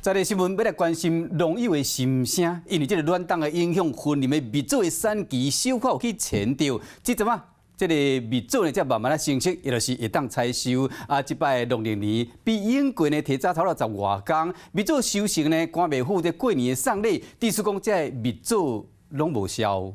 再來新聞欲來關心農友的心聲，因為這個暖冬的影響，雲林的蜜棗的產期小可有去前著，這陣仔這个蜜棗呢，才慢慢仔成熟，也就是會當採收。啊，這擺農曆年比往過呢提早差不多十外工，蜜棗收成呢，趕袂赴這過年的送禮，意思講這个蜜棗攏無銷。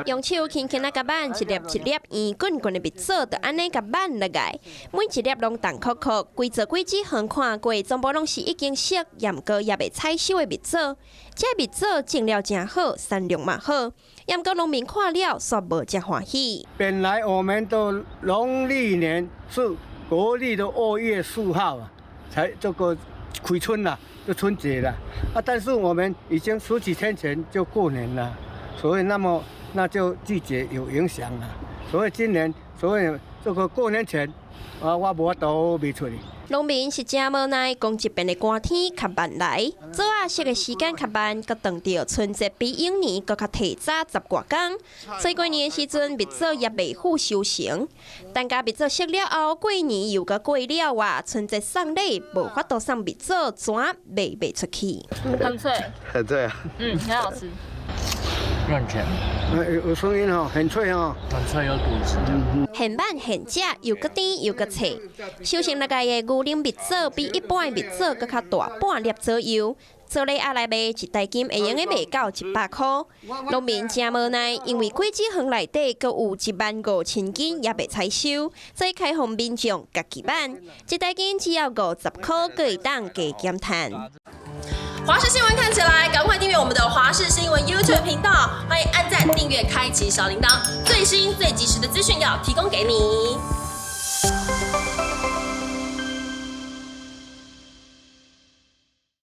用手輕輕仔共挽，一粒一粒圓滾滾的蜜棗，就按呢共挽落來，每一粒攏重殼殼，規座果子園看過，全部攏是已經熟，毋過猶未採收的蜜棗。這蜜棗種了誠好，產量嘛好，毋過農民看了煞無遮歡喜。本來我們的農曆年是國曆的2月4號啊，才這個開春啦，就春節了啊。但是我們已經十幾天前就過年了。所以那麼那就季節有影響啦。所以今年，所以這個過年前，啊，我無法度賣出去。農民是誠無奈，講這邊的寒天較慢來，棗仔熟的時間較慢，閣撞著春節比往年閣較提早十外工，所以過年的時陣蜜棗也袂赴收成。等共蜜棗熟了後，過年又閣過了啊，春節送禮無法度送蜜棗，怎賣袂出去？很脆，很脆啊。嗯，很好吃。潤甜，有聲音吼，很脆吼，很脆有骨質。現挽現食，又閣甜又閣脆。收成落來的牛奶蜜棗比一般的蜜棗閣較大半粒左右。做禮盒來賣，一大斤會用得賣到100箍。農民誠無奈，因為果子園內底閣有1萬5千斤猶未採收，所以開放民眾家己挽，一大斤只要50箍，閣會當加減趁。華視新聞看起來，趕快訂閱我們的華視新聞 YouTube 頻道，歡迎按讚、訂閱、開啟小鈴鐺，最新最及時的資訊要提供給你。